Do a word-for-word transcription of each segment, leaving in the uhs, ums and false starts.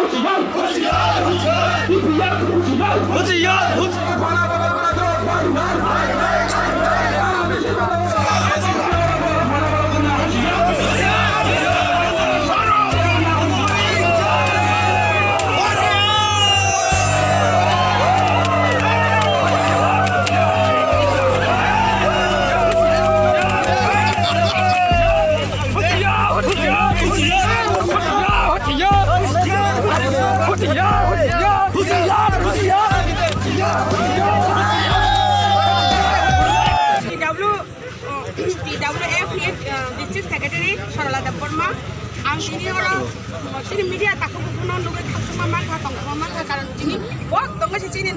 T W, uh, T W F ni, uh, District Secretary Sarala Debbarma. Ang tini oro, uh, chini media takhuk bukhukno nugwi khakchangma mankha, tongthokma mankha, karon tini bo tongwi se chini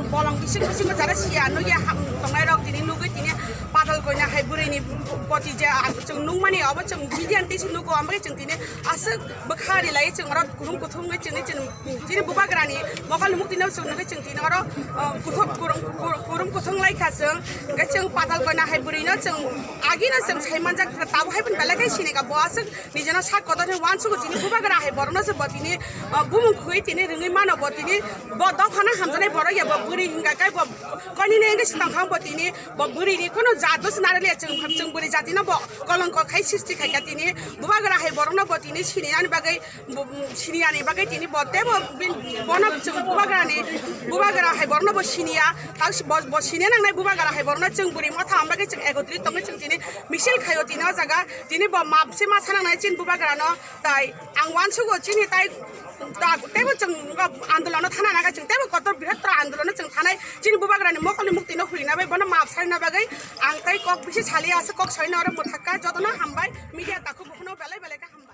bolong bising bisingo jara siya nugya ham tongnai rok tini nugwi tini Patal Koina hai bwrwini boti je ang chwng nukmani obo chwng media ni tisi nugo, omo khe chwng tini aswk bwkha rilai chwng oro kurum kuthum wngwi chwngwi chwng chini bubagrani mokol ni muktino chwng nugwi chwng tini oro, uh, kuthum kurum, kur-, kurum kuthum lai kha chwng. Hwnkhe chwng Patal Koina hai bwrwino chwng agino chwng sai manjak tabo hai belai khe sini kha bo aswk nijino sak kotor khe uansugo tini bubagra hai borokno se bo tini, uh, bumung khugwi tini rwngwi mano bo tini bo dophano hamjaknai borok ya bo bwrwi hwnkha khe bo koinini wngwi se tongkha bo tini bo bwrwini kheno jatno se narwkliya chwng chwng bwrwi jatino bo kolongko khai sisti khaikha tini bubagra hai borokno bo tini siniyani bagwi Bo, mm, siniyani bagwi tini bo teibo bin-, bono chwng bubagrani, bubagra hai borno bo siniya, tak si bo, bo siniya nangnai bubagra hai borno chwng bwrwi motha am bagwi chwng ekotrit tongwi chwng tini misil khaio tini o jaga, tini bo map se ma sanangnai chini bubagrano, tai ang uansugo chini tai ta-, teibo chwng andolono thana naga chwng teibo kotor bihar tora andolono chwng thanai chini bubagrani mokolni muktino hurina bai bono map sarina bagwi ang tai kok bisi saliya ase kok sarina oro mwthakka jotono hambai media takhuk bukhukno belai belai khe hambai.